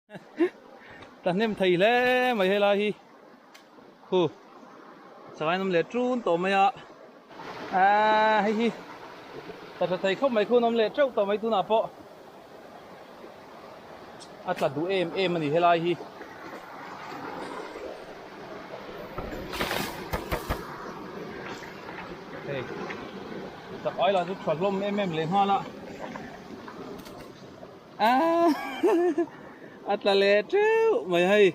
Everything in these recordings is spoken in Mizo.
Ta hnem thei hle mai helai hi khu chakai an awm leh tun tawh mai a aaa hei hi ta tha thei khawp mai khu an awm leh teuh tawh mai tunah pawh a tla duh em em a ni helai hi. Hei chakai lah chu tha hlawm em em leh nghal a. A tla leh teuh mai hei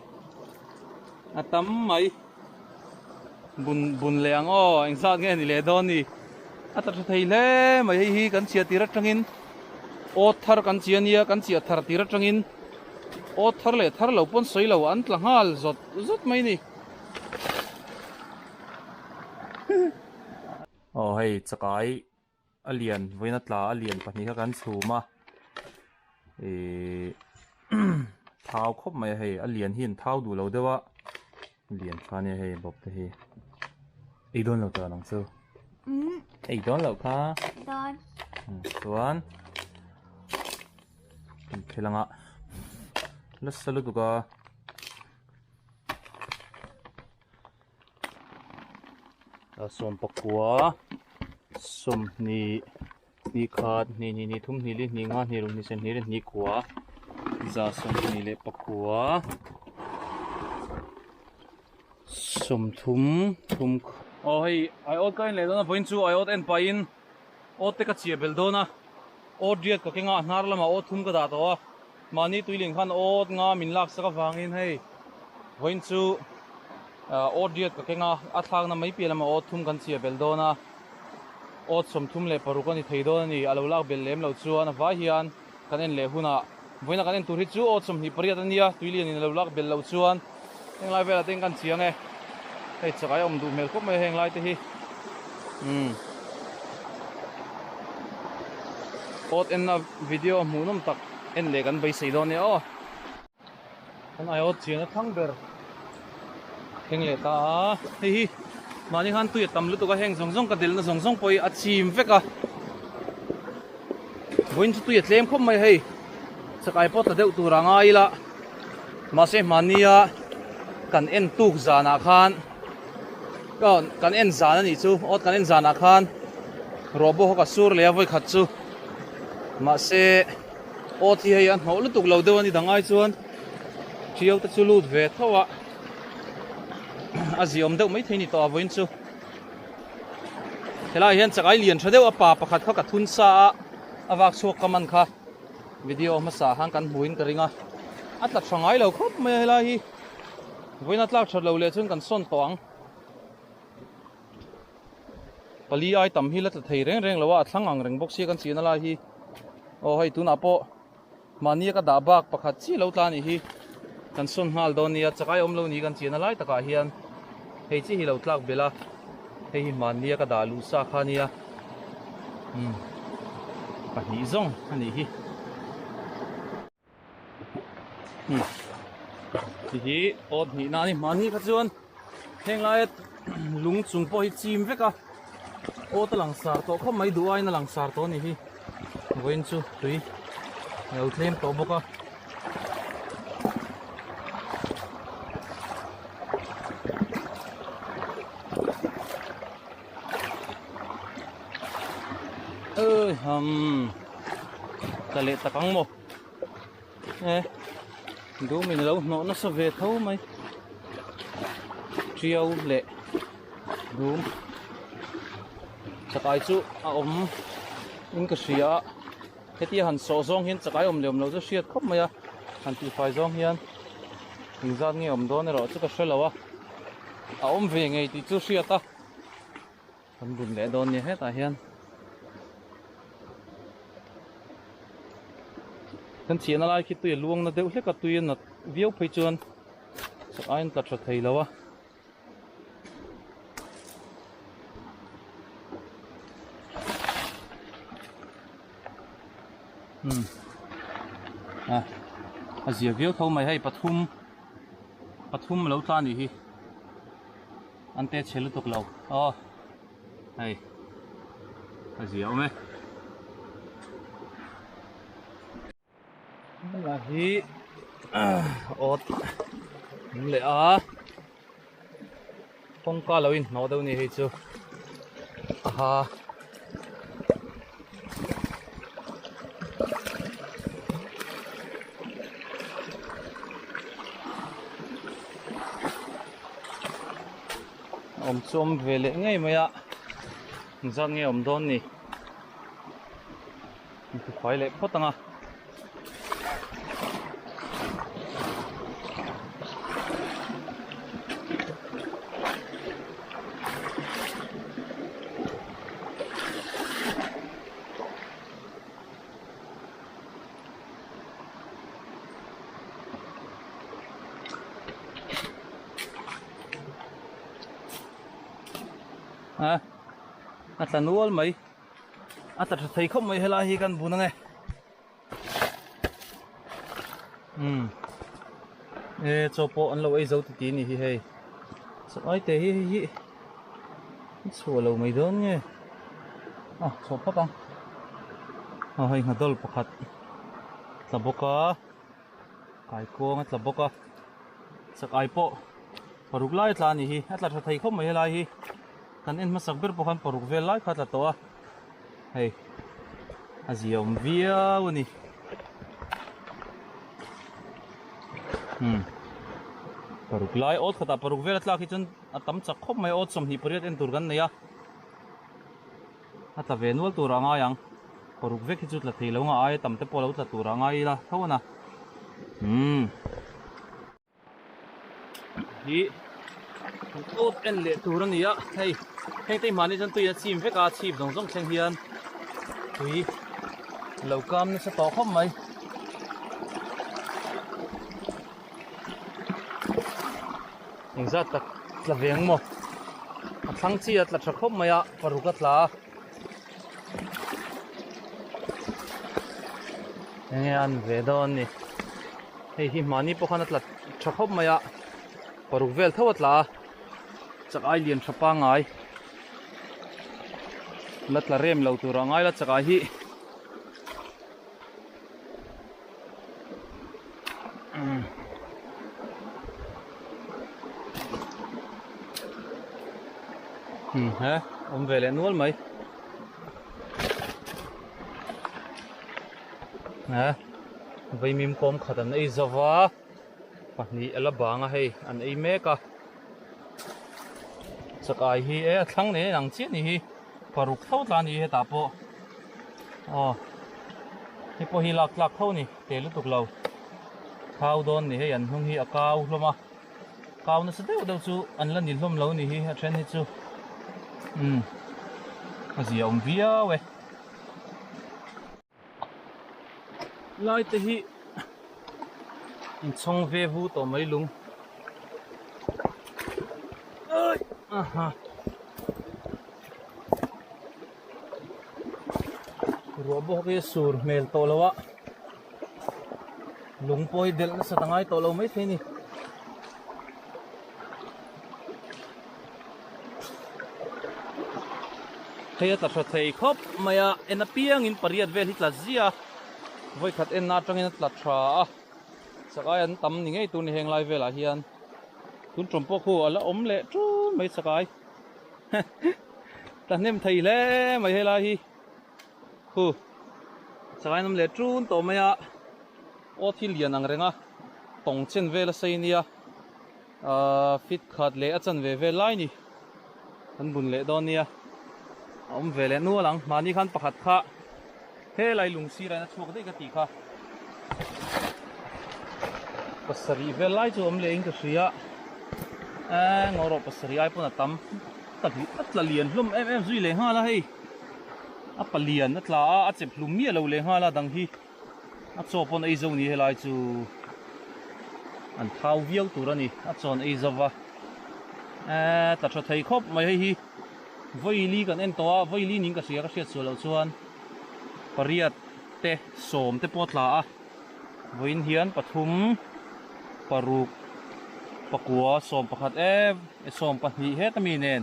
a tam mai bun bun leh ang aw eng zat nge ni leh dawn ni a tla tha thei hle mai hei hi kan chhiah tir atangin awt thar kan chhiah ania kan chhiah thar tir atangin awt thar leh thar lo pawn sawi lo an tla nghal zawt zawt mai ni. Aw hei chakai. A lian vawiin a tla a lian pahnih kha kan chhum a ihh thau khawp mai a hei a lian hi an thau duh lo deuh a lian tha ania hei bawp te hi ei dawn lo tawh ang chu ei dawn loh kha dawn chuan kan thil anga nasa lutuk a. Sawmpakua sawmhnih hnih khat hnih hnih hnih thum hnih li hnih nga hnih ruk hnih sen hnih ri hnih kua za sawmhnih leh pakua sawmthum thum aw hei aiawt ka en leh dawn a vawiin chu aiawt en pahin awt te ka chiah belh dawn a awt riat ka keng a hnar lamah awt thum ka dah tawh a mahni tuiling khan awt nga min lak sak avangin hei vawiin chu. Awt riat ka keng a, a thlakna mai piah lamah awt thum kan chhiah belh dawn a, awt 36 a ni thei dawn a ni, a lo lak belh lem loh chuan a vai hian kan en leh hunah vawiina kan en tur hi chu awt 28 a nia, tuilianin a lo lak belh loh chuan henglai velah te hian kan chiang e, hei chakai a awm duh hmel khawp mai a henglai te hi umm awt enna video hmuhnawm tak en leh kan beisei dawn nia aw. Kan aiawt chian a thlang ber thleng leh ta a, hei hi mahni khan tui a tam lutuk a, heng zawng zawng ka delna zawng zawng pawh hi a chim vek a, vawiin chu tui a tlem khawp mai hei, chakai pawh tla deuh tur a ngai ila, mahse hmania kan en tuk zanah khan kan en zan a nih chu awt kan en zanah khan ruah bawk a sur leh a vawikhat chu mahse. Aw thi hei a hnawh lutuk lo deuh a ni dang ai chuan ṭiau te chu lut ve tho a a ziawm deuh maithei ni tawh a vawiin chu helaiah hian chakai lian tha deuh a pa pakhat kha ka thun sa a a vak chhuak ka man kha video hmasa khan kan hmuin ka ring a a tla tha ngai lo khawp mai a helai hi vawiin a tlak that lo leh chuan kan sawn tawh ang. Pali ai tam hi la tla thei reng reng lo a, a thlang ang reng bawk sia kan chihna lai hi. Aw hei tunah pawh mahnia ka dah bak pakhat chiah lo tla anih hi. Kan sawn nghal dawn nia, chakai awm lo ni kan chihna lai takah hian hei chiah hi lo tlak belh a, hei hi mahnia ka dah luh sa kha ania. Umm pahnih zawng anih hi. Ti hi awt hnih na a ni mahni kha chuan heng laia lung chung pawh hi chim vek a awt a lang sar tawh khawp mai duh aiin a lang sar tawh a ni hi vawiin chu tui a lo tlem tawh bawk a. Ơi hầm ta leh tak ang maw e dumin alo hnawh nasa ve tho mai tiau leh dum chakai chu a awm in ka hria a hetia han sawh zawng hian chakai awm leh awm lo chu hriat khawp mai a han tihfai zawng hian engzat nge awm dawn erawh chu ka hre lo a a awm ve ngei tih chu hriat a. Kan bun leh dawn nia hetah hian kan chhiahna lai khi tui a luang na deuh hlek a tui a nat viau phei chuan chak aiin tla tha thei lo a. Um a a zia viau tho mai hei pathum pathum a lo tla a nih hi. An te chhe lutuk lo aw hei a zia awm e helai hi. Awt awm leh a kawngka lo inhnawh deuh a ni hei chu aha. Awm chu awm ve leh ngei mai a engzat nge awm dawn ni intifai leh phawt ang a. A a tla nual mai a tla tha thei khawp mai helai hi kan bun ange. Umm e chaw pawh an lo ei zo ti ti a ni hi hei chaw ai te hi hei hi a chhuah lo mai dawn nge a chhuah phawt ang a hei nghadawl pakhat tla bawk a kaikuang a tla bawk a chakai pawh paruk lai a tla a ni hi a tla tha thei khawp mai helai hi kan en hmasak ber pawh khan paruk vel lai kha a tla tawh a. Hei a zia awm viau a ni umm paruk lai awt khatah paruk vel a tlak hi chuan a tam chak khawp mai awt 28 en tur kan nei a a tla ve nual tur a ngai ang paruk vek hi chu tla thei lo nga aia tam te pawh lo tla tur a ngai ila tho a na umm. Hi kan awt en leh tur a ni a hei heng te mahni chuan tui a chim vek a chhip zawng zawng thleng hian tui lo kam nasa tawh khawp mai. Engzat tak tla ve ang maw a thlang chi a tla tha khawp mai a paruk a tla a enge an ve dawn ni. Hei hi hmani pawh khan a tla tha khawp mai a, paruk vel tho a tla a, chak ai lian tha pangngai la tla rem lo tur a ngai la chak ai hi umm he awm ve leh nual mai he. Vaimim kawm khat an ei zo va, pahnih a la bang a hei an ei mek a, chakai hi e a thlang nei ang chiah ni hi paruk tho tla a ni hetah pawh aw hei pawh hi lak tlak tho a ni te lutuk lo thau dawn ni hei an hnung hi a kau hlawm a kau nasa deuh deuh chu an la ni hlawm lo a ni hi a then hi chu umm a zia awm viau e. Lai te hi inchhawng ve vu tawh mai lung aha ruah bawk hi a sur hmel tawh lo a lung pawh hi delh nasa ta ngai tawh lo maithei a ni. Hei a tla tha thei khawp mai a, en apiangin pariat vel hi tla zia a, vawikhat enna atangin a tla tha a, chakai an tam ni ngei tur ni heng lai velah hian tun tum pawh khu a la awm leh tul mai chakai tla hnem thei hle mai helai hi khu chakai an awm leh tul tawh mai a, aw thil lian ang reng a tawng chen vel a sei nia. Ahh fit khat leh a chanve vel lai ni kan bun leh dawn nia a awm ve leh nual ang mahni khan pakhat kha helai lung sirah in a chhuak daih ka tih kha pasarih vel lai chu awm leh in ka hria eee ngaw rawh pasarih ai pawn a tam a tla lian hlawm em em zui leh nghal a hei a palian a tla a a chep hlum miah lo leh nghal a dang hi. A chaw pawn ei zo ni helai chu an thau viau tur a ni a chawn ei zo va eee tla tha thei khawp mai hei hi vawi kan en tawh a vawi ning ka hria ka hriat sual loh chuan pariat te sawm te pawh a tla a vawiin hian pathum paruk pakua sawm pakhat e 12 heta mi nen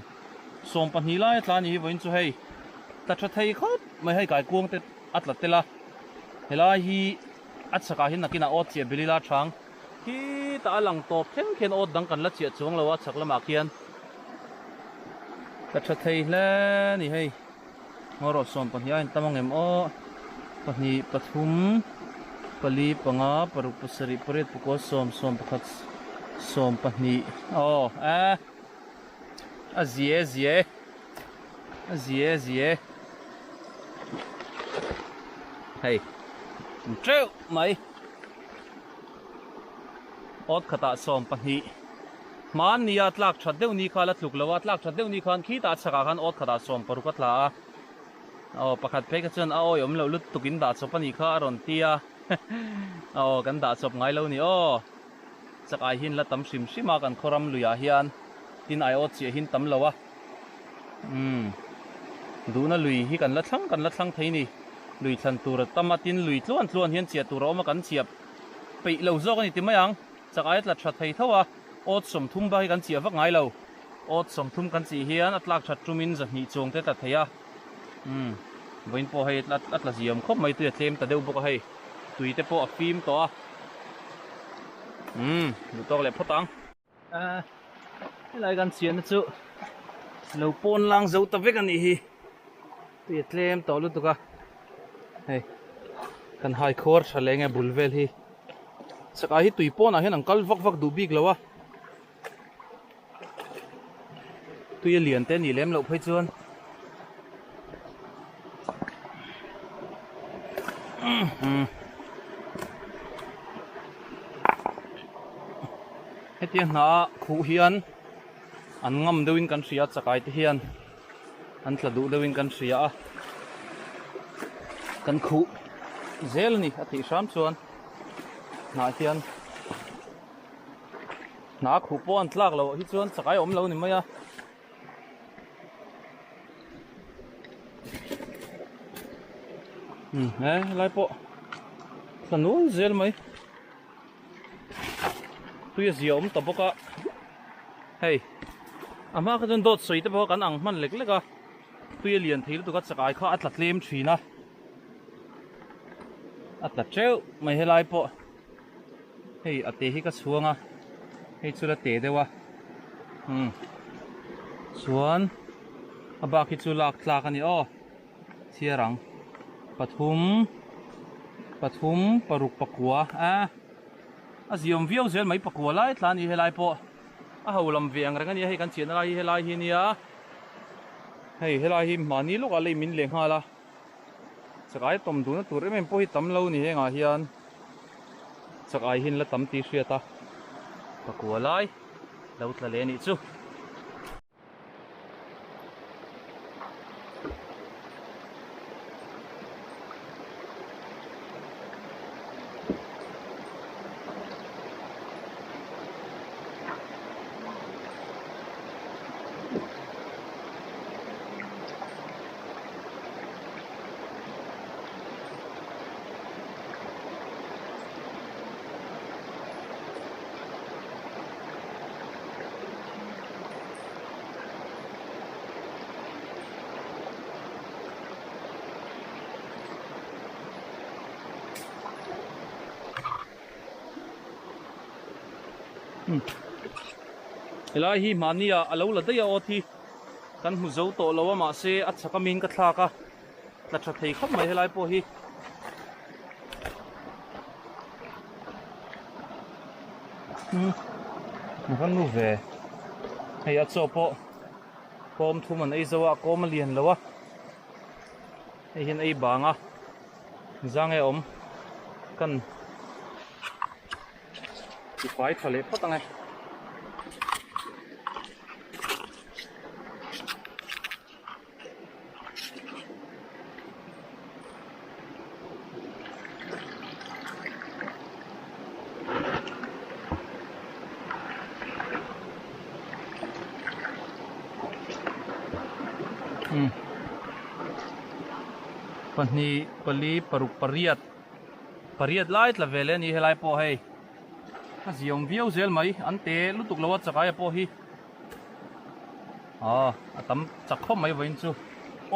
12 lai a tla a ni hi vawiin chu hei tla tha thei khawp mai hei kaikuang te a tla tel a. Helai hi a chhakah hian nakinah awt chiah Belila chang. Khitah a lang tawp thleng khian awt dang kan la chiah chuang lo a chhak lamah khian ka tha thei hle a ni hei. Ngaw 12 a intam ang em aw? Pahnih, pathum, pali, panga, paruk, pasarih, pariat, pakua, sawm, sawm pakhat, sawm pahnih aw eh a zie zie a zie zie hei teuh mai. Awt khatah 12 hmannia tlak that deuh ni kha la tluk lo a, tlak that deuh ni khan khitah chhakah khan awt khatah 60 a tla a, aw pakhat phei kha chuan a awi awm loh lutuk in dah chawp a nih kha a rawn ti a, aw kan dah chawp ngai lo ni aw, chak ai hian la tam hrim hrim a kan khaw ram luiah hian tin ai awt chiah hian tam lo a, umm duhna lui hi kan la thlang kan la thlang thei ni, lui thlan tur a tam a tin lui tluan tluan hian chiah tur a awm a kan chiah. Peih lo zawk a ni ti mai ang. Chak aia tla tha thei tho a, awt 30 bak hi kan chiah vak ngai lo. Awt 30 kan chih hian a tlak that tumin 200 chuang te tla thei a. Umm, vawiin pawh hei a tla ziam khawp mai, tui a tlem ta deuh bawk a hei. Tui te pawh a fim tawh a. Umm, duh tawk leh phawt ang. Ahh, helai kan chiahna chu lo pawn lang zo ta vek a nih hi. Tui a tlem tawh lutuk a, hei kan hai khuar tha leh nge bul vel hi. Chakah hi tui pawnah hian an kal vak vak duh bik lo a. Tui a lian te a nih lem loh phei chuan. Hetia hna khuh hian an ngam deuhin kan hria a chakai te hian an tla duh deuhin kan hria a kan khuh zel a ni a theih hram chuan hnah hian hna khuh pawh an tlak loh hi chuan chakai a awm lo a ni mai a. Um he helai pawh thla nual zel mai tui a zia awm ta bawk a hei a hma kha chuan dawt sawi te pawh kan ang hman lek lek a tui a lian thei lutuk a chakai kha a tla tlem thin a a tla teuh mai helai pawh. Hei a te hi ka chhuang a, hei chu la te deuh a, umm chuan a bak hi chu lak tlak a ni aw chhiar ang pathum pathum paruk pakua a a ziawm viau zel mai pakua lai tla a ni helai pawh a ho lam ve ang reng a nia hei kan chiahna lai hi helai hi nia hei helai hi mahni lawkah lei min leh nghal a. Chakai tawm duhna tur em em pawh hi tam lo ni hengah hian chakai hi an la tam tih hriat a pakua lai lo tla leh a nih chu. Helai hi mahni ah a lo la daih a awt hi. Kan hmu zo tawh lo a mahse a chhak amin ka thlak a tla tha thei khawp mai helai pawh hi. Umm a va nu ve hei a chaw pawh kawm thum an ei zo a kawm a lian lo a hei hian ei bang a zang e awm kan Tifai tha leh phawt ang e. Hmm. Pahnih, pali, paruk, pariat. Pariat lai tla ve leh a ni helai pawh hei a ziawm viau zel mai an te lutuk lo a chakaia pawh hi aw a tam chak khawp mai vawiin chu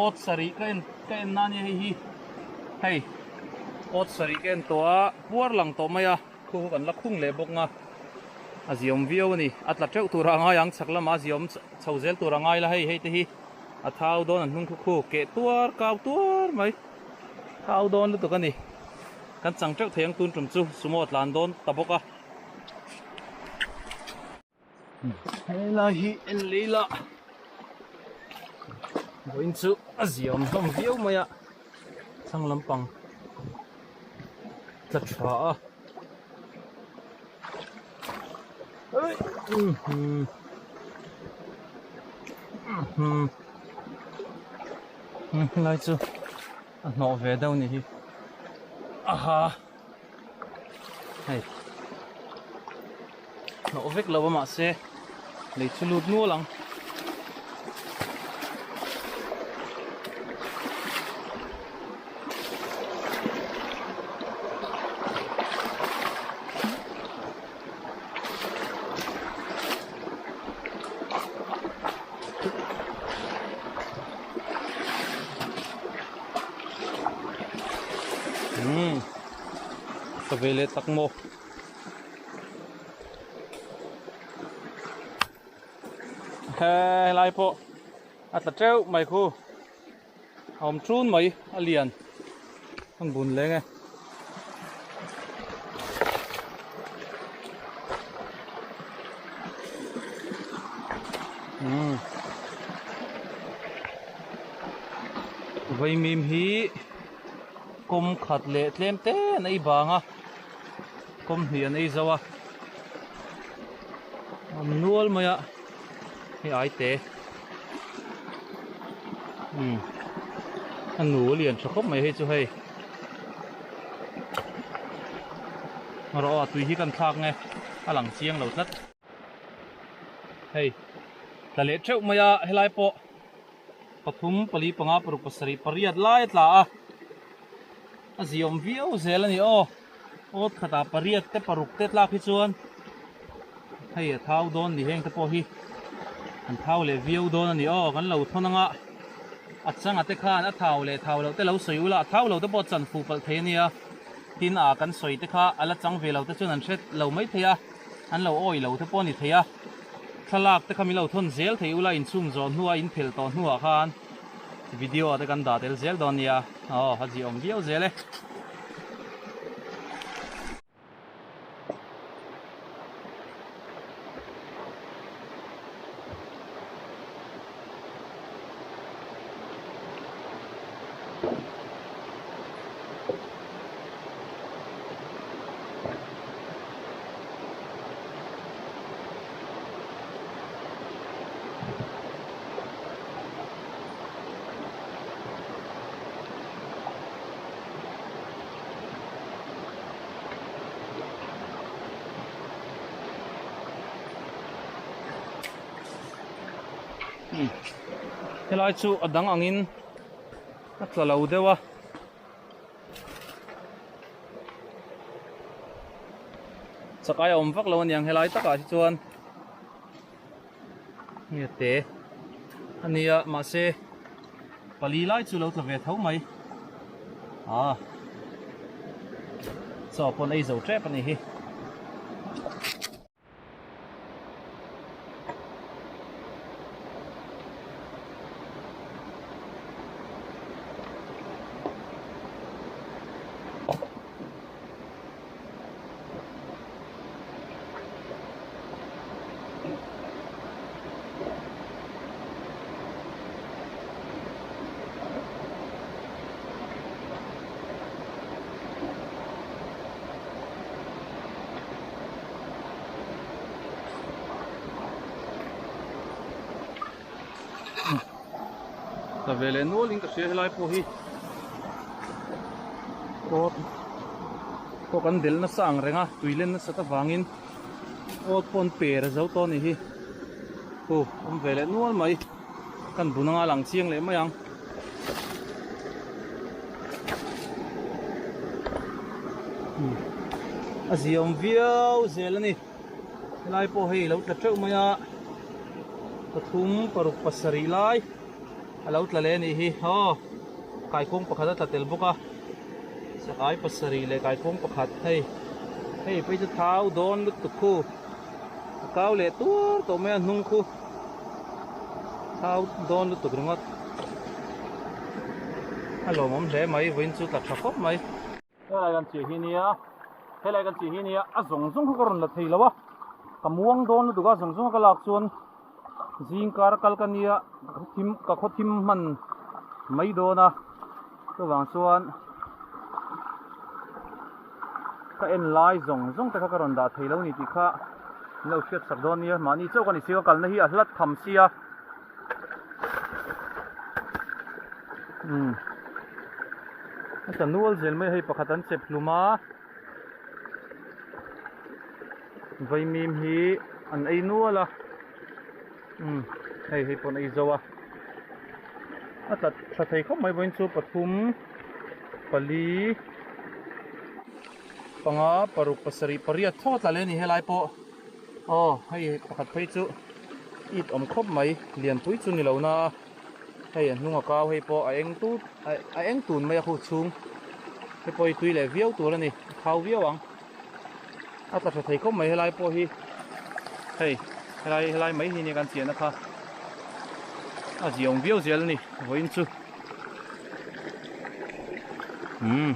awt sarih ka en ka en na ania hei hi hei awt sarih ka en tawh a puar lang tawh mai a. Khu khu kan la khung leh bawk nga a ziawm viau a ni. A tla teuh tur a ngai ang chhak lamah a ziawm chho zel tur a ngai la hei hei te hi a thau dawn an hnung khu khu keh tuar kau tuar mai thau dawn lutuk a ni. Kan chang teuh thei ang tun tum chu sumo a tlan dawn ta bawk a. Helai hi en lei la vawiin chu a ziawm hlawm viau mai a thlang lampang tla tha a helai chu a hnawh ve deuh a ni hi aha. Hei hnawh vek lo a mahse lei chu lut nual ang. Umm ka ve leh tak maw he helai pawh a tla teuh mai khu a awm tun mai a lian an bun leng e. Umm vaimim hi kawm khat leh tlem te an ei bang a kawm hnih an ei zo a awm nual mai a hei ai te umm a nu a lian tha khawp mai hei chu hei rawh a tui hi kan thlak nge a lang chiang lo tlat hei tla leh theuh mai a helai pawh pathum pali panga paruk pasarih pariat lai a tla a a ziawm viau zel a ni aw awt khatah pariat te paruk te tlak hi chuan hei a thau dawn ni heng te pawh hi an thau leh viau dawn a ni aw kan lo thawn anga a changa te khan a thau leh thau loh te lo sawi ula a thau lo te pawh chan fuh palh thei a nia tin a kan sawi te kha a la chang ve lo te chuan an hre lo mai thei a an lo awi lo te pawh a ni thei a. Thlalak te kha min lo thawn zel thei ula inchhung zawh hnua in phel tawh hnuah khan video ah te kan dah tel zel dawn nia aw a ziah awm viau zel e. Helai chu a dang angin a tla lo deuh a. Chakai a awm vak lo aniang helai takah hi chuan nge te a nia mahse pali lai chu lo tla ve tho mai ah chaw pawn ei zo tep a ni hi. Ta ve leh nual in ka hria helai pawh hi awt pawh kan del nasa ang reng a tui len nasat avangin awt pawh an per zo tawh a ni hi hu awm ve leh nual mai kan bun anga lang chiang leh mai ang. A ziawm viau zel a ni helai pawh hei lo tla teuh mai a pathum paruk pasarih lai a lo tla leh a nih hi aw kaikuang pakhat a tla tel bawk a chakai pasarih leh kaikuang pakhat hei. Hei phei chu thau dawn lutuk khu a kau leh tuar tawh mai a hnung khu thau dawn lutuk ringawt a lawmawm hle mai vawiin chu tla tha khawp mai. Helai kan chiah hi nia helai kan chiah hi nia a zawng zawng kha ka rawn la thei lo a ka muang dawn lutuk a zawng zawng a ka lak chuan zing kar kal ka nia thim ka khaw thim hman mai dawn a chuvang chuan ka en lai zawng zawng te kha ka rawn dah thei lo ni tih kha min lo hriat sak dawn nia mahni chauh ka ni si ka kalna hi a hlat tham sia. Umm a tla nual zel mai a hei pakhat an chep hlum a vaimim hi an ei nual a umm hei hei pawh an ei zo a a tla tha thei khawp mai vawiin chu pathum pali panga paruk pasarih pariat thlawk a tla leh a ni helai pawh. Aw hei pakhat phei chu it awm khawp mai lianpui chu ni lo na a hei a hnung a kau hei pawh a eng tut a eng tun mai a khu chhung hei pawh hi tui leh viau tur a ni a khau viau ang a tla tha thei khawp mai helai pawh hi hei helai helai mai hi nia kan chiahna kha a ziaawm viau zel a ni vawiin chu umm.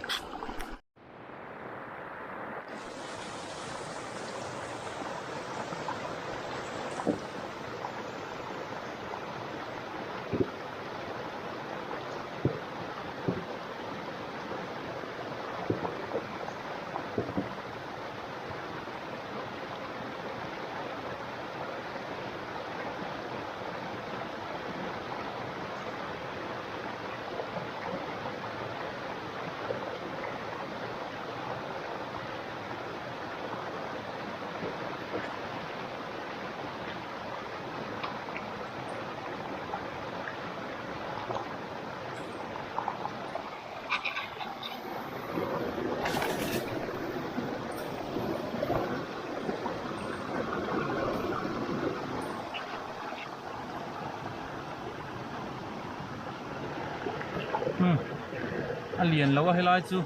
A lian lo a helai chu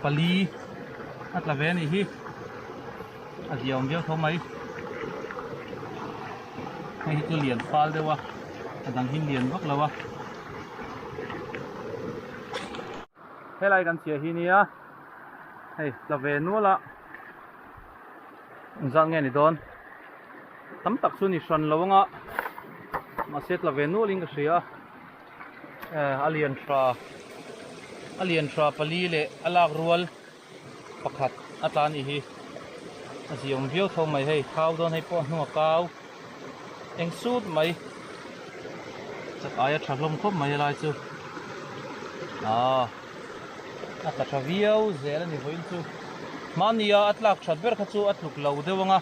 pali a tla ve a nih hi a ziaawm viau tho mai hei hi chu lian fal deuh a a dang hi lian vak lo a helai kan chhiah hi nia hei tla ve nual a Engzat nge ni dawn? Tam tak chu ni hran lo anga mahse tla ve nualin ka hria a a lian tha a lian tha pali leh a lak rual pakhat a tla anih hi a ziawm viau tho mai hei thau dawn hei pawh a hnung a kau eng sut mai chak aia tha hlawm khawp mai helai chu aaa. A tla tha viau zel a ni vawiin chu. Hmania a tlak that ber kha chu a tluk lo deuh ang a.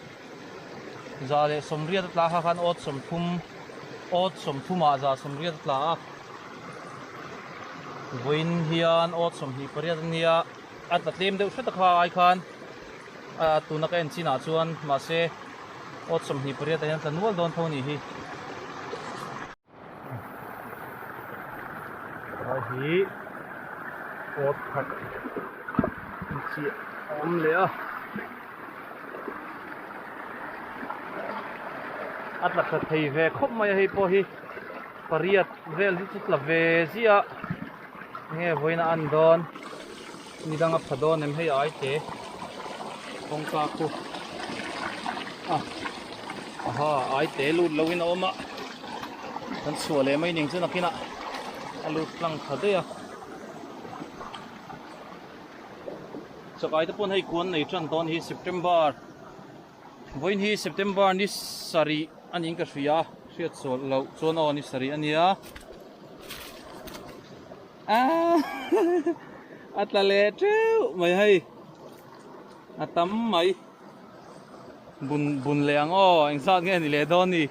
Za leh sawmriat a tla kha khan awt sawmthum awt sawmthumah za sawmriat a tla a. Vawiin hian awt sawmhnih pariat a nia a tla tlem deuh hret a kha ai khan a tuna ka en chinah chuan mahse awt 28 ah hian tla nual dawn tho a nih hi. Lai hi awt khat chiah a awm leh a a tla tha thei ve khawp mai a hei pawh hi pariat vel hi chu tla ve ziah enge vawiin a an dawn ni dang a pha dawn em hei ai te kawngka khu a aha ai te lut lo in a awm a kan chhuah leh mai ning chu nakinah a lut tlang tha daih a chakai te pawn hei kuan nei tan dawn hi September vawiin hi September ni sarih a niin ka hria hriat chawlh loh chuan aw ni sarih a nia. A tla leh teuh mai hei a tam mai bun bun leh ang aw eng zat nge ni leh dawn ni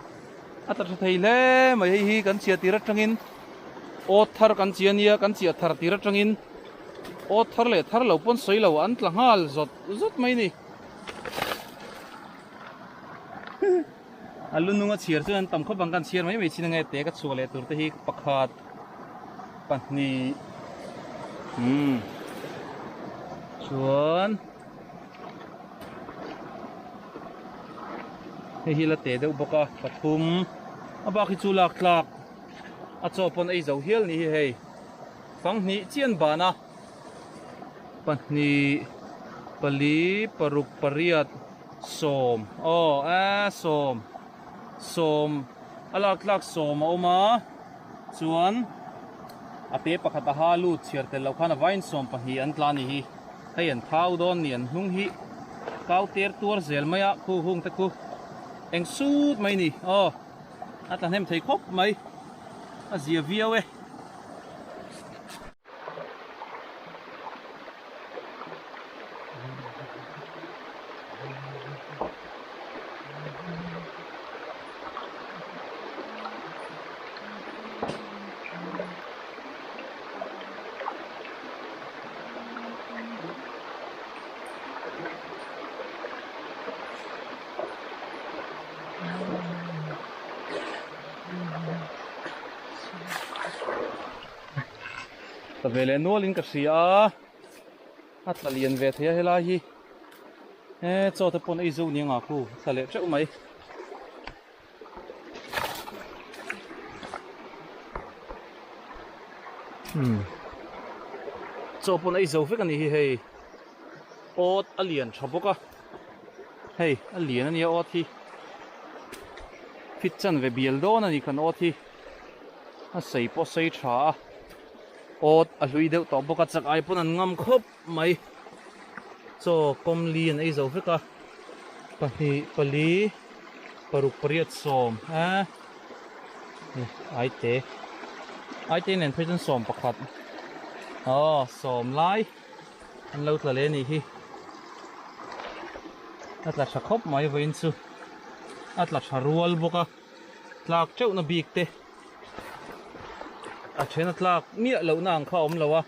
a tla tha thei hle mai hei hi kan chhiah tir atangin awt thar kan chhiah ania kan chhiah thar tir atangin awt thar leh thar lo pawn sawi lo an tla nghal zawt zawt mai ni. A lu nunga chhiar chuan an tam khawp ang kan chhiar mai mai chin ange te ka chhuah leh tur te hi pakhat pahnih umm Chuan hei hi la te deuh bawk a pathum a bak hi chu lak tlak a chaw pawn ei zo hial ni hi hei fanghnih chian ban a pahnih pali paruk pariat sawm aw eh sawm sawm a lak tlak sawm a awm a. Chuan a te pakhat a ha lut chhiar tel loh khan a vain 12 an tla a ni hi. Hei an thau dawn ni an hnung hi kau ter tuar zel mai a khu hung te khu eng sut mai ni aw a tla hnem thei khawp mai a zia viau e. Ta ve leh nual in ka hria a a tla lian ve thei a helai hi he chaw te pawn ei zo ni anga khu tla leh teuh mai. Hmm chaw pawn ei zo vek a ni hi hei awt a lian tha bawk a hei a lian a nia awt hi fit chan ve bial dawn a ni kan awt hi. A sei pawh sei tha a awt a hlui deuh tawh bawk a chak ai pawn an ngam khawp mai chaw kawmli an ei zo vek a pahnih pali paruk pariat sawm eh ai te ai te nen phei chuan sawm pakhat aw sawm lai an lo tla leh a nih hi a tla tha khawp mai vawiin chu a tla tha rual bawk a. Tlak teuh na bik te a then a tlak miah loh na ang kha a awm lo a,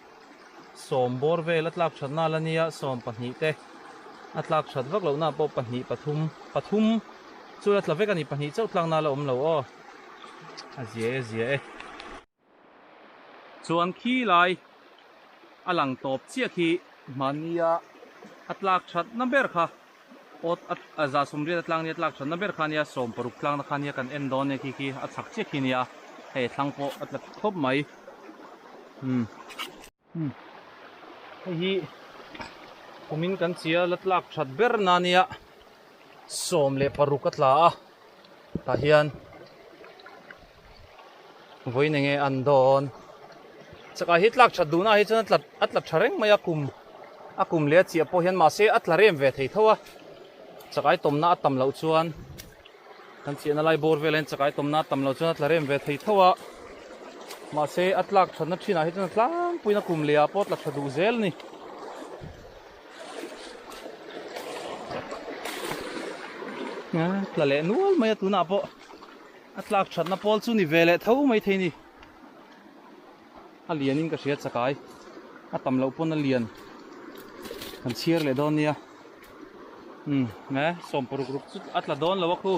sawm bawr vel a tlak that nal a nia 12 te a tlak that vak loh na pawh pahnih pathum pathum chu la tla vek a ni pahnih chauh tlak nal a awm lo aw a zia e zia e. Chuan khi lai a lang tawp chiah khi mahnia a tlak that na ber kha awt a za sawmriat a tlang nia tlak that na ber kha nia 60 tlang na kha nia kan en dawn nia khi khi a chhak chiah khi nia hei thlang pawh a tla khawp mai umm hei hi kumin kan chia la tlak that ber na nia 16 a tla a tah hian. Vawiin enge an dawn chakah hi tlak that duhna hi chuan a tla a tla tha reng mai a kum a kum leh a chiah pawh hian mahse a tla rem ve thei tho a chakai tawmna a tam loh chuan kan chiahna lai bawr velah hian chakai tawmna a tam loh chuan a tla rem ve thei tho a mahse a tlak thatna thinah hi chuan a tlangpuiin a kum leh ah pawh a tla tha duh zel a ni. Tla leh nual mai a tunah pawh. A tlak thatna pawl chu ni ve leh tho mai thei ni. A lianin ka hria chakai. A tam loh pawn a lian. Kan chhiar leh dawn nia. Um, e, 60 ruk chu a tla dawn lo a khu.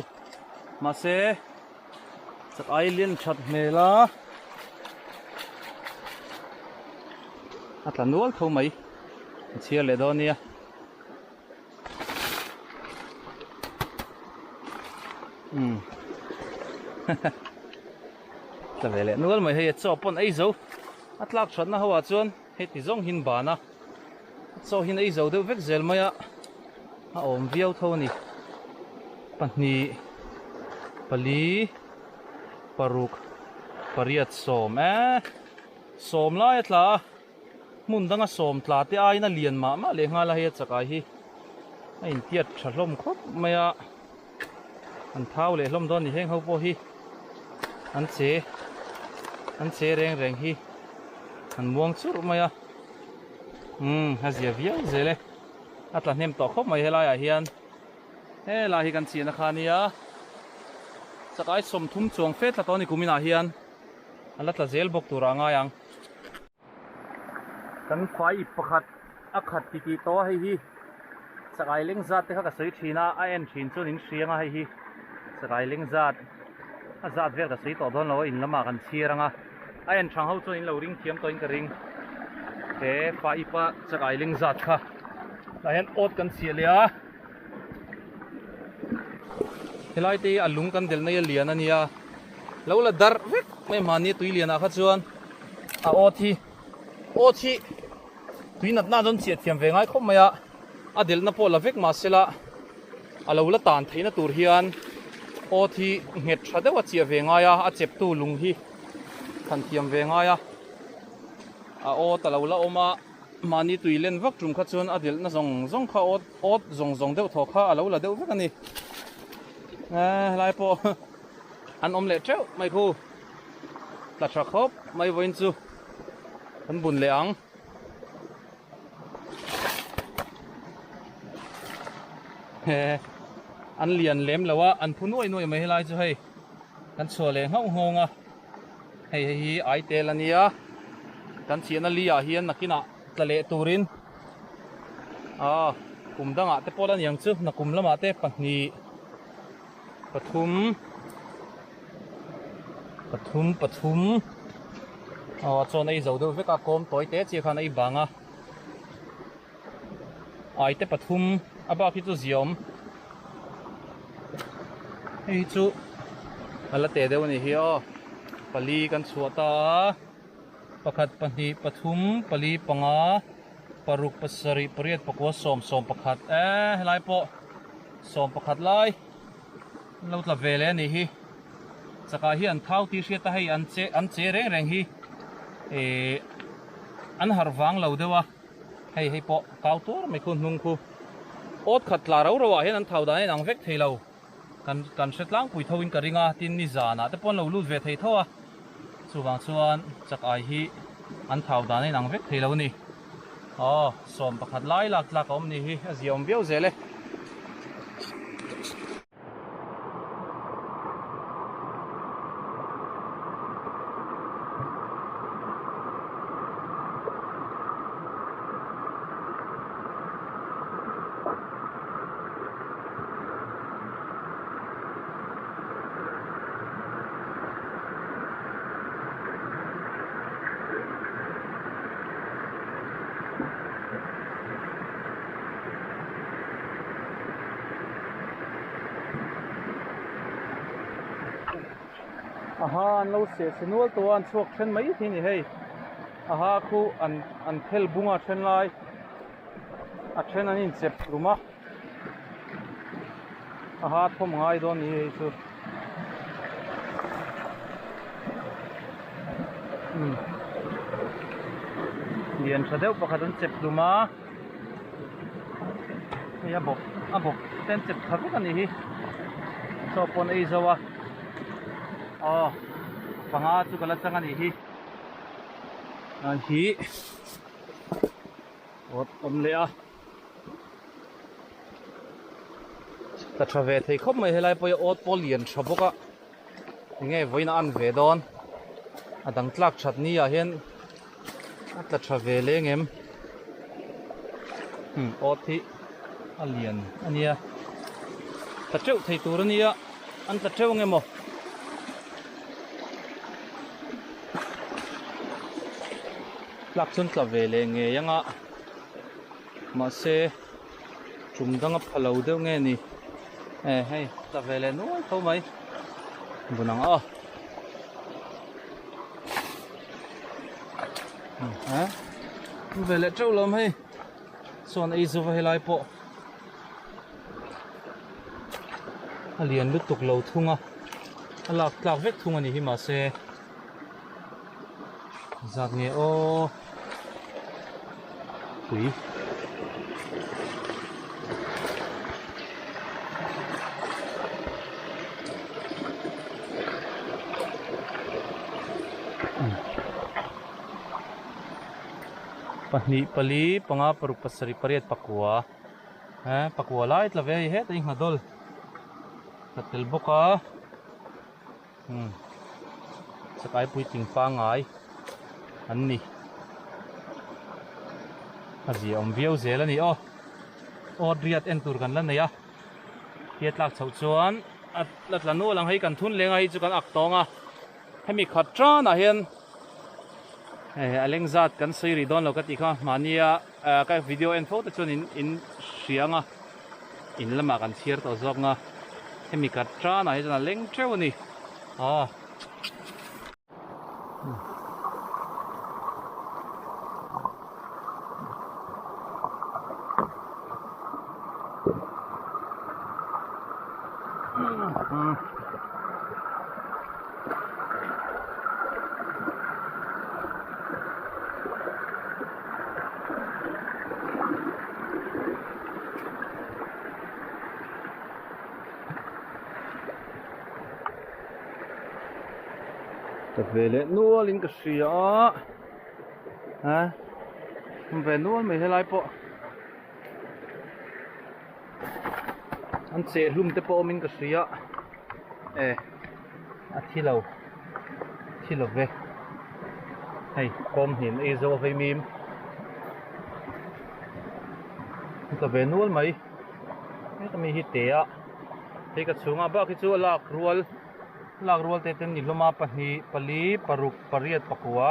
Mahse, chakai lian that hmel a. A tla nual tho mai. Kan chhiar leh dawn nia. Um tla ve leh nual mai hei a chaw pawn ei zo a tlak thatna ho ah chuan hei ti zawng hin ban a chaw hin ei zo deuh vek zel mai a a awm viau tho a ni pahnih pali paruk pariat sawm eh sawm lai a tla a. Hmun danga sawm tla te aiin a lian mah mah leh nghal a hei a chakai hi a intiat tha hlawm khawp mai a an thau leh hlawm dawn a ni heng ho pawh hi an che an che reng reng hi an muang churh mai a umm a zia viau zel e a tla hnem tawh khawp mai helai ah hian helai hi kan chian a kha nia chakai 30 chuang fe tla tawh a ni kuminah hian a la tla zel bawk turah a ngai ang. Kan fai ip pakhat a khat ti tih tawh a hei hi chakai leng zat te kha ka sawi thin a a en thin chuan in hriang a hei hi chakai leng zat a zat vel ka sawi tawh dawn lo a in lamah kan chhir ang a a en thang ho chuan in lo ring thiam tawhin ka ring he fai ip a chakai leng zat kha. Tah hian awt kan chhiah leh a. Helai te hi a lung kan delh na hi a lian a nia. Lo la darh vek mai mahni tui lianah kha chuan a awt hi awt hi tui natna chuan chhiah thiam ve ngai khawp mai a. A delhna pawh la vek mahsela a lo la tan theihna tur hian awt hi nghet tha deuh a chiah ve ngai a, a cheptu lung hi than thiam ve ngai a. A awt a lo la awm a. Mahni tui len vak tum kha chuan a delhna zawng zawng kha awt awt zawng zawng deuh thaw kha a lo la deuh vek a ni. Eee helai pawh an awm leh teuh mai khu. Tla tha khawp mai vawiin chu kan bun leh ang. He an lian lem lo a an phu nuai nuai mai helai chu hei kan chhuah leh nghauh nghawng a. Hei hei hi ai tel a nia kan chhiahna li ah hian nakinah tla leh turin ah kum dangah te pawh la niang chu nakum lamah te pahnih pathum pathum pathum aw chuan ei zo deuh vek a kawm tawi te chiah khan a ei bang a ai te pathum a bak hi chu ziawm hei hi chu a la teh deuh a nih hi aw pali kan chhuah ta a pakhat pahnih pathum pali panga paruk pasarih pariat pakua sawm sawm pakhat eee helai pawh sawm pakhat lai an lo tla ve leh a nih hi chakah hi an thau tih hriat a hei an che an che reng reng hi ehh an harh vang lo deuh a. Hei hei pawh kau tur mai khu hnung khu awt khat tla ro ro ah hian an thau dan a inang vek thei lo kan kan hre tlangpui tho in ka ring a tin nizan ah te pawh an lo lut ve thei tho a chuvang chuan chak ai hi an thau dan a inang vek thei lo a ni aw sawm pakhat lai lak tlak a awm ni hi a ziaawm viau zel e. Aha an lo seh chhe nual tawh a an chhuak then mai thei a ni hei aha khu an an phel bung a then lai a then an inchep rum a aha thawm ngai dawn ni hei chu umm lian tha deuh pakhat an chep hlum a. Hei a bawk a bawk ten chep tha vek a nih hi chaw pawn ei zo a aw panga chu ka la chang a nih hi a hi awt awm leh a ka tha ve thei khawp mai helai pawh hi awt pawh lian tha bawk a enge vawiin a an ve dawn a dang tlak that ni ah hian a tla tha ve leng em hmm awt hi a lian a nia tla teuh thei tur a nia an tla teuh ang emaw tlak chuan tla ve leh ngei ang a mahse tum dang a pha lo deuh nge ni e hei tla ve leh nual tho mai bun ang aw. Ha ve leh teuh lawm hei chuan ei zova helai pawh a lian lutuk lo thung a a lak tlak vek thung a ni hi mahse zat nge aw pui. Pahnih pali panga paruk pasarih pariat pakua eh pakua lai tla ve a hei hetah hi nghadawl tla tel bawk a umm chakai puitling pangngai an ni a zia awm viau zel a ni aw aw riat en tur kan la nei a. Hi a tlak chhoh chuan a la tla nual ang hei kan thun leng a hei chu kan ak tawng a hemi khat tanah hian A leng zat kan sawi rih dawn lo ka tih kha mahnia ka video en fo te chuan in in hria ang a, in lamah kan chhiar tawh zawk ang a, hemi ka tanah hi chuan a leng teuh a ni. Aw. Ka ve leh nual in ka hria a a awm ve nual mai helai pawh an cheh hlum te pawh awm in ka hria e a thi lo thi lo ve hei kawm hnin ei zo a vei mim ka ve nual mai heta mi hi te a hei ka chhungah bak hi chu a lak rual lak rual te te an ni hlawm a pahnih pali paruk pariat pakua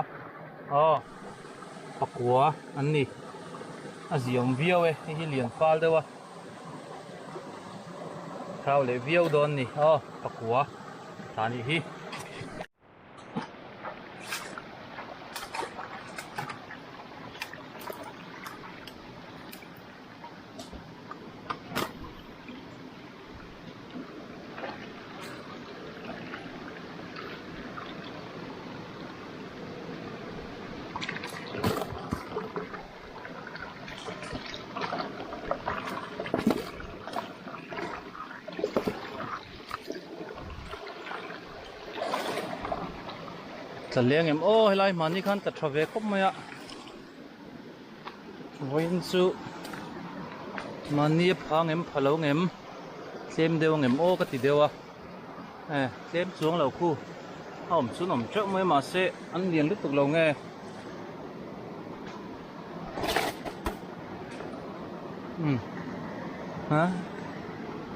aw pakua an ni a ziawm viau e hei hi lian fal deuh a thau leh viau dawn a ni aw pakua tah a nih hi. Tla leng em aw helai hmani khan tla tha ve khawp mai a vawiin chu mahni a phang em pha lo ngem tlem deuh ang em aw ka ti deuh a e tlem chuang lo khu a awm chu an awm teuh mai mahse an lian lutuk lo nge. Umm ha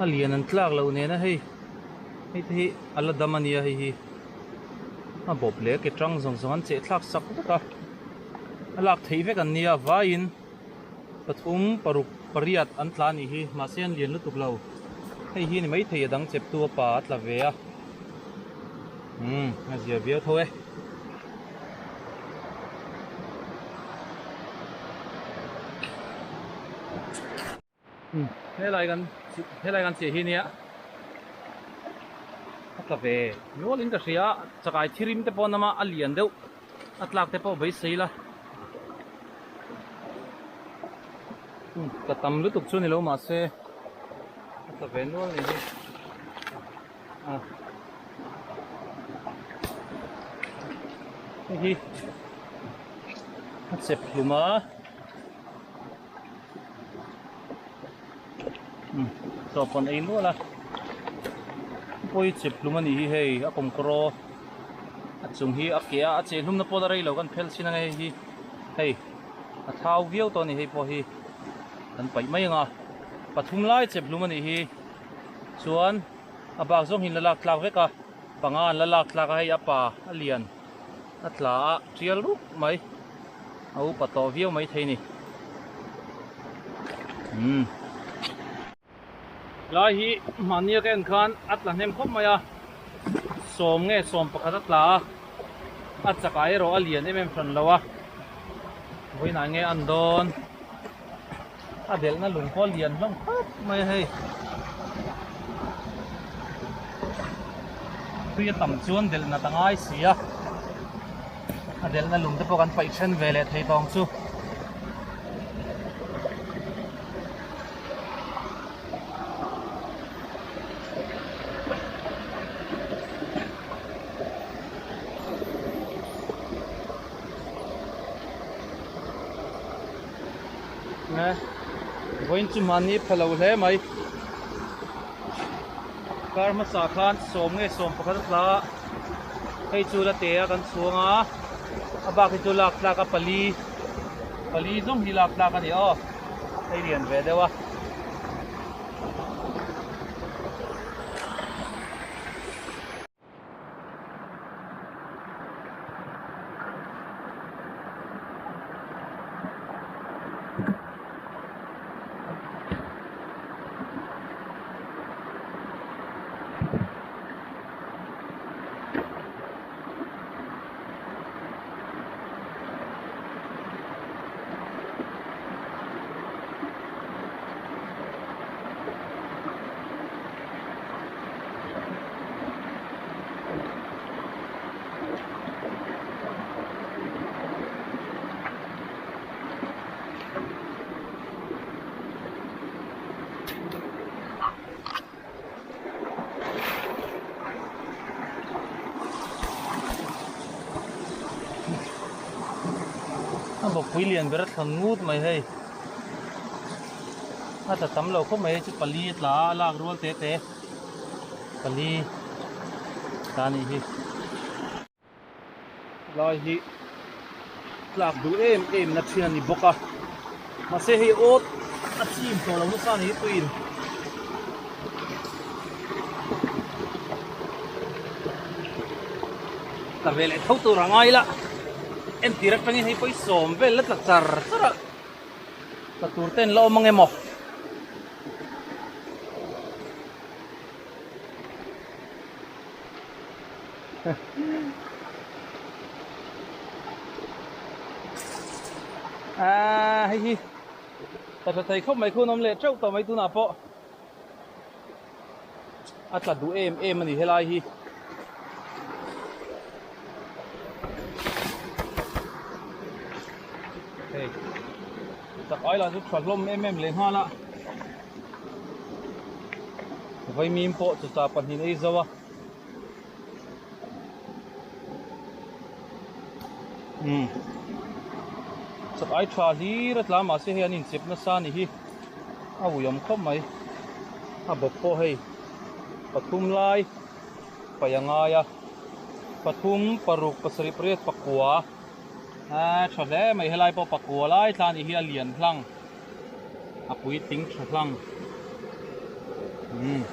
a lian an tlak loh nena hei hei te hi a la dam ania hei hi a bawp leh ke tang zawng zawng an cheh thlak sak vek a a lak theih vek an nia vaiin pathum paruk pariat an tla anih hi mahse an lian lutuk lo hei hi ni maithei a dang chep tu a pa a tla ve a umm a zia viau tho e. Helai kan helai kan chiah hi nia a tla ve nual in ka hria chakai thirim te pawh nama a lian deuh a tlak te pawh beisei la ka tam lutuk chu ni lo mahse a tla ve nual ni hi. Hei hi a chep hlum a umm chaw pawn ei nual a pawi chep hlum a nih hi hei a kawmkawraw a chung hi a ke a a cheh hlum na pawh la rei lo kan phel chin ang hei hi hei a thau viau tawh a ni hei pawh hi kan paih mai ang a pathum lai chep hlum a nih hi. Chuan a bak zawng hi an la lak tlak vek a panga an la lak tlak a hei a pa a lian a tla a tial rup mai a upa tawh viau mai thei a ni umm lai hi mahni a ka en khan a tla hnem khawp mai a sawm nge sawm pakhat a tla a a chakah erawh a lian em em hran lo a vawiinah nge an dawn. A delhna lung pawh a lian hlawm khawp mai a hei. Tui a tam chuan delh nat a ngai si a. A delhna lung te pawh kan paih then ve leh thei tawng chu. Nge vawiin chu mahni pha lo hle mai kar hmasa khan sawm nge sawm pakhat a tla a hei chu la te a kan chhuang a a bak hi chu lak tlak a pali pali zawng hi lak tlak a ni aw hei lian ve deuh a. Pui lian ber a thlawn ngut mai hei. A tla tam lo khawp mai hei chu pali a tla a, a lak rual te te pali tla a nih hi. Lai hi tlak duh em em na thin a ni bawk a, mahse hei awt a chim tawh lo nasa a ni hi tuiin. Tla ve leh tho tur a ngai la, entir atangin hei pawh i sawm vel la tla char char a, tla tur te an la awm ang emaw. Aaa hei hi tla tla thei khawp mai khu an awm leh teuh tawh mai tunah pawh a tla duh em em a ni helai hi. Hei tak ai lah chu tha hlawm em em leh nghal a vaimim pawh chuta pahnih ei zo a. Umm chak ai tha hlir a tla mahse hei an inchep nasa a ni hi a ui awm khawp mai a bawp pawh hei pathum lai paih a ngai a pathum paruk pasarih pariat pakua aaa tha hle mai helai pawh pakua lai tla a ni hi a lian hlang. A puitling tha hlang. Umm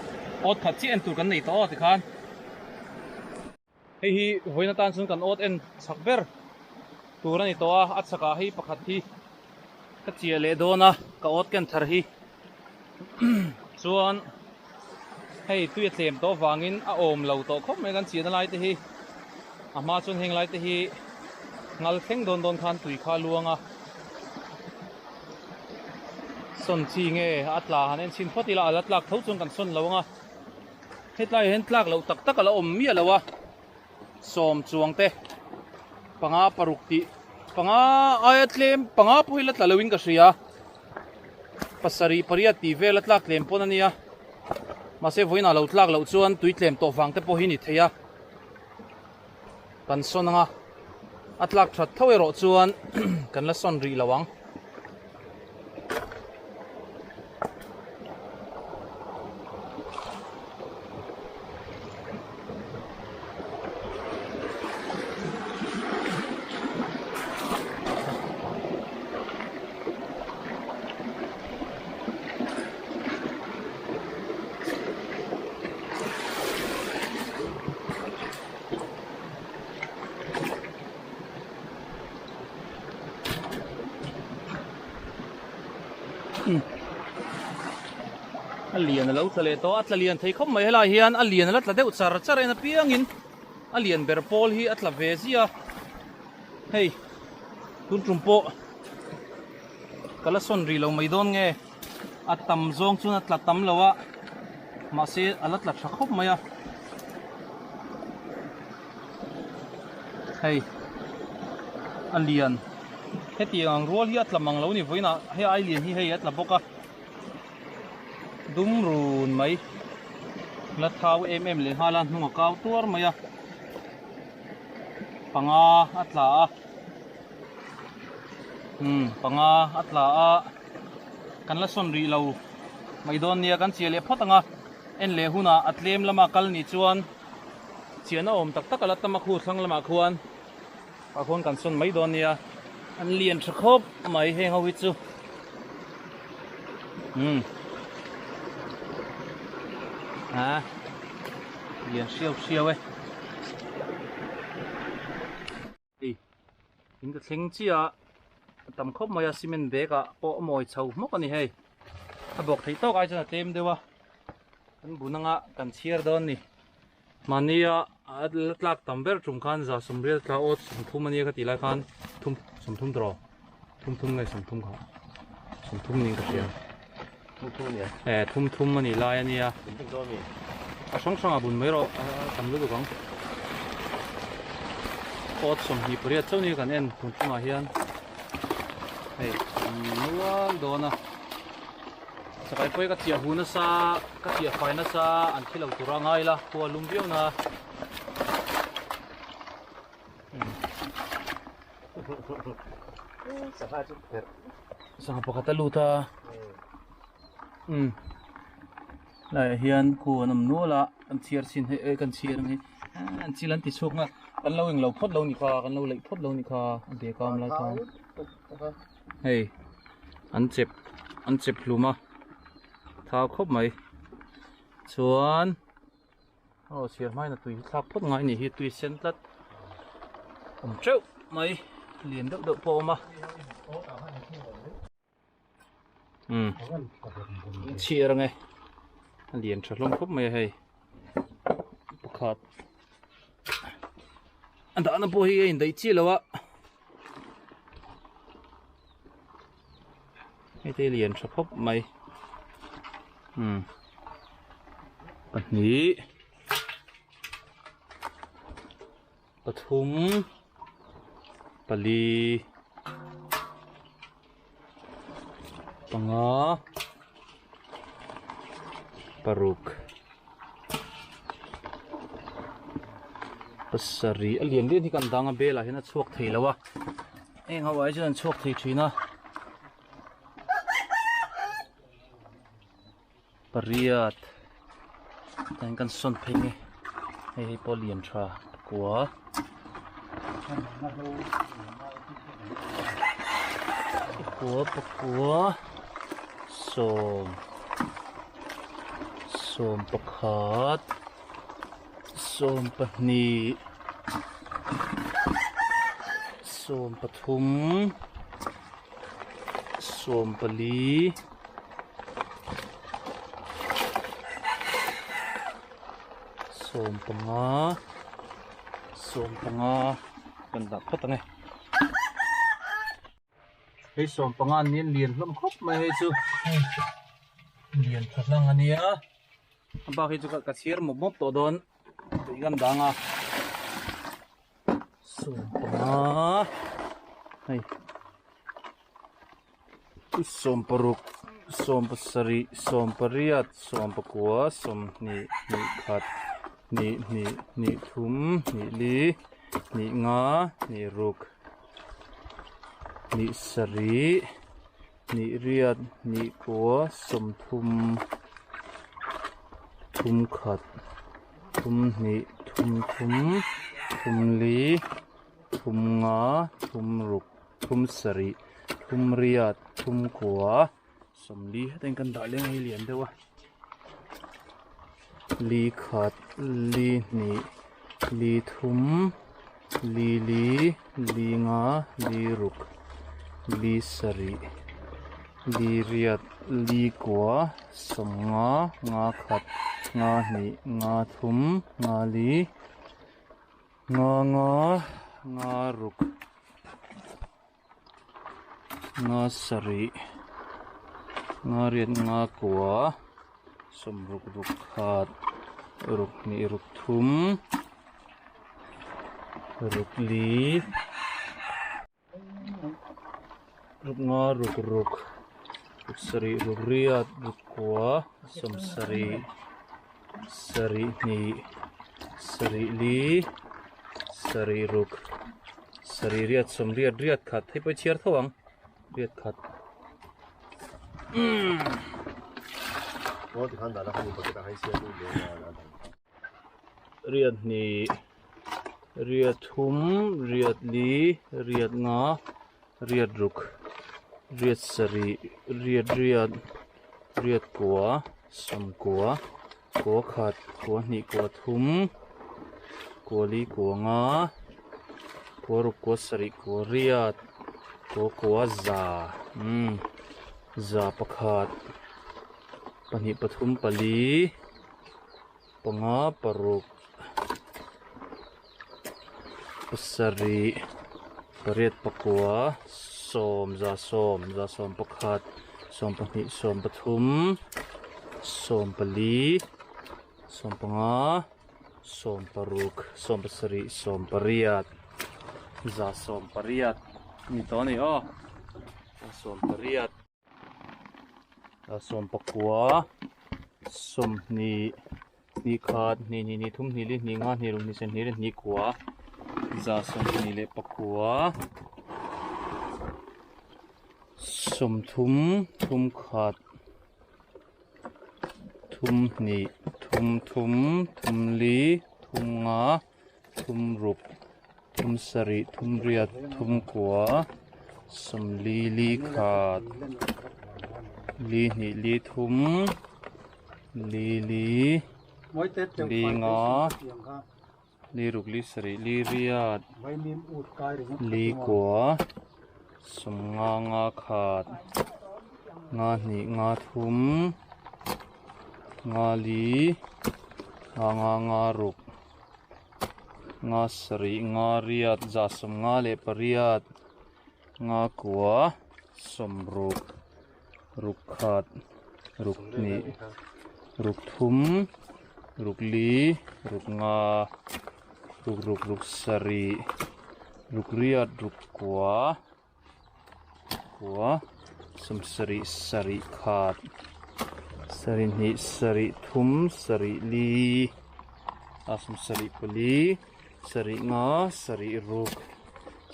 awt khat chiah en tur kan nei tawh aw tikhan. Hei hi vawiin atan chuan kan awt en chak ber tur a ni tawh a, a chakah hei pakhat hi ka chiah leh dawn a, ka awt ken thar hi. Chuan hei tui a tlem tawh avangin a awm lo tawh khawp mai kan chiahna lai te hi. A hma chuan heng lai te hi ngal thleng dawn dawn khan tui kha a luang a. Sawn chi nge a tla han en chhin phawt ila a la tlak tho chuan kan sawn lo ang a hetlai ah hian tlak loh tak tak a la awm miah lo a sawm chuang te panga paruk tih panga aia tlem panga pawh hi la tla lo in ka hria pasarih pariat tih vel a tlak tlem pawn a nia mahse vawiin ah lo tlak loh chuan tui tlem tawh vang te pawh hi ni thei a. Kan sawn anga a tlak that tho erawh chuan kan la sawn rih lo ang. A lian a lo tla leh tawh a, a tla lian thei khawp mai helai hian a lian a la tla deuh char char en apiangin a lian ber pawl hi a tla ve ziah a, hei tun tum pawh ka la sawn rih lo mai dawn nge. A tam zawng chuan a tla tam lo a, mahse a la tla tha khawp mai a. Hei a lian hetiang ang rual hi a tla mang lo ni vawiinah hei ai lian hi hei a tla bawk a, dum run mai la thau em em leh nghal a hnung a kau tuar mai a, panga a tla a, umm panga a tla a. Kan la sawn rih lo mai dawn nia kan chiah leh phawt ang a, en leh hunah a tlem lama kal nih chuan chiahna awm tak tak a la tam a khu thlang lamah khuan ah khuan kan sawn mai dawn nia an lian tha khawp mai heng ho hi chu umm a lian hriau hriau e. Hei in ka thleng chiah a tam khawp mai a cement bag ah pawh a mawi chho hmawk a ni hei a bawk theih tawk ai chuan a tlem deuh a kan bun anga kan chhiar dawn ni mahni a a la tlak tam ber tum khan za sawmriat tla awt sawmthum ania ka tih lai khan thum sawmthum tawh thum thum nge sawmthum kha sawmthum niin ka hria thum thum ania e thum thum ani lai ania a hrang hrang ah bun mai rawh a tam lutuk ang awt 28 chauh ni kan en tun tumah hian hei nual dawn a chakai pawh hi ka chiah hu nasa ka chiah fai nasa an thi lo tur a ngai la khua lum viau na. Sangha pakhat a lut a umm laiah hian khu an awm nual a kan chhiar chhin hei eh kan chhiar ang hi an chil an ti chhuak nghal kan lo englo phawt lo ni kha kan lo leih phawt lo ni kha a bag a awm lai khan hei an chep an chep hlum a thau khawp mai chuan. Aw chhiar hmain a tui hi thlak phawt ngai anih hi tui sen tlat awm teuh mai lian deuh deuh pawh a awm a umm chhiar ang e a lian tha hlawm khawp mai a hei pakhat a dahna pawh hi a indaih chiah lo a Hei te lian tha khawp mai umm pahnih pathum pali panga paruk pasarih a lian lian hi kan dang a bel ah hian a chhuak thei lo a. Heng ho ah hi chuan an chhuak thei thin a pariat tah hian kan sawn phei nge hei hei pawh lian tha pakua pakua pakua sawm sawm pakhat. 12 13 14 15 15 kan dah phawt ang e. Hei 15 an nia lian hlawm khawp mai hei chu lian tha hlang a nia. A bak hi chu ka chhiar mawp mawp tawh dawn tih kan dang a 15 hei 16 17 18 19 20 hnih khat hnih hnih hnih thum hnih li hnih nga hnih ruk hnih sarih. Hnih riat hnih kua 30 thum khat thum hnih thum thum thum li thum nga thum ruk thum sarih thum riat thum kua 40 hetiang kan dah leng a hei lian deuh a li khat li hnih li thum li li li nga li ruk li sarih li riat li kua 50 nga khat nga hnih nga thum nga li nga nga nga ruk Nga sarih nga riat nga kua 60 ruk khat ruk hnih ruk thum ruk li ruk nga ruk ruk ruk sarih ruk riat ruk kua 70 sarih hnih sarih li sarih ruk sarih riat 80 riat khat hei pawh i chhiar tho ang riat khat umm riat hnih riat thum riat li riat nga riat ruk riat sarih riat riat riat kua 10 kua khat kua hnih kua thum kua li kua nga kua ruk kua sarih kua riat kua kua za umm za pakhat pahnih pathum pali panga paruk pasarih pariat pakua 10 za 10 za 11 12 13 14 15 16 17 18 za 18 ni tawh a ni aw za 18. 19 20 hnih khat hnih hnih hnih thum hnih li hnih nga hnih ruk hnih sen hnih riat hnih kua za 24. Sawmthum thum khat thum hnih thum thum thum li thum nga thum ruk thum sarih thum riat thum kua sawmli li khat li hnih li thum li li li nga. Li ruk li sarih li riat li kua sawmnga nga khat nga hnih nga thum nga li nga nga nga ruk nga sarih nga riat za sawmnga leh pariat nga kua sawmruk ruk khat ruk hnih ruk thum ruk li ruk nga ruk ruk ruk sarih ruk riat ruk kua kua sawm sarih sarih khat sarih hnih sarih thum sarih li a sawm sarih pali sarih nga sarih ruk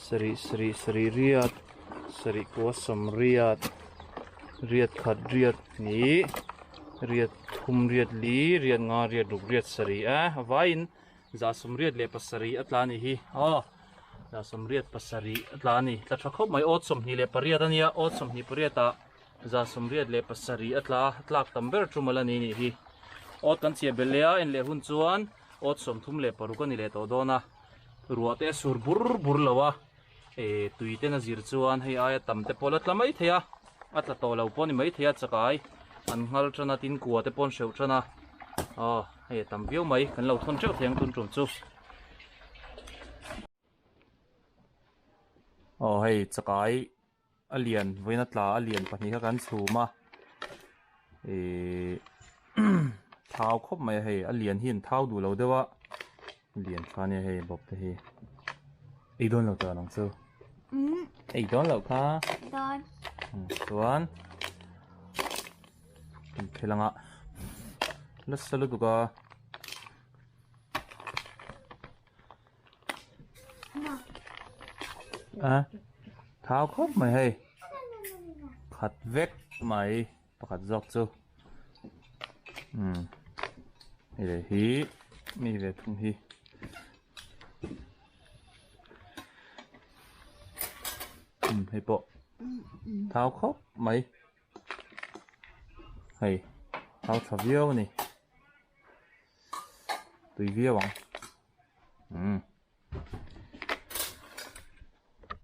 sarih sarih sarih riat. Sarih kua sawm riat riat khat riat hnih riat thum riat li riat nga riat ruk riat sarih a a vaiin zah sawm riat leh pasarih a tla a nih hi aw zah sawm riat pasarih a tla a ni tla tha khawp mai awt sawmhnih leh pariat a nia awt sawmhnih pariat ah zah sawm riat leh pasarih a tla a tlak tam ber chu mawlh a ni nih hi awt kan chhiah belh leh a en leh hun chuan awt sawmthum leh paruk a ni leh tawh dawn a ruah te a sur bur bur lo a. Eh tui ten a zir chuan hei aia tam te pawh la tla mai thei a a tla tawh lo pawh a ni mai thei a chakai an nghal tan a tin kua te pawh an hreuh tan a aw hei a tam viau mai kan lo thawn teuh thei ang tun tum chu aw hei chakai a lian vawiin a tla a lian pahnih kha kan chhum a ihh thau khawp mai a hei a lian hi an thau duh lo deuh a lian tha ania hei bawp te hi ei dawn lo tawh ang chu ei dawn loh kha dawn chuan kan phel anga nasa lutuk a. A thau khawp mai hei khat vek mai pakhat zawk chu umm hei hi mi ve thung hi umm hei pawh thau khawp mai hei thau tha viau a ni tui viau ang. Umm.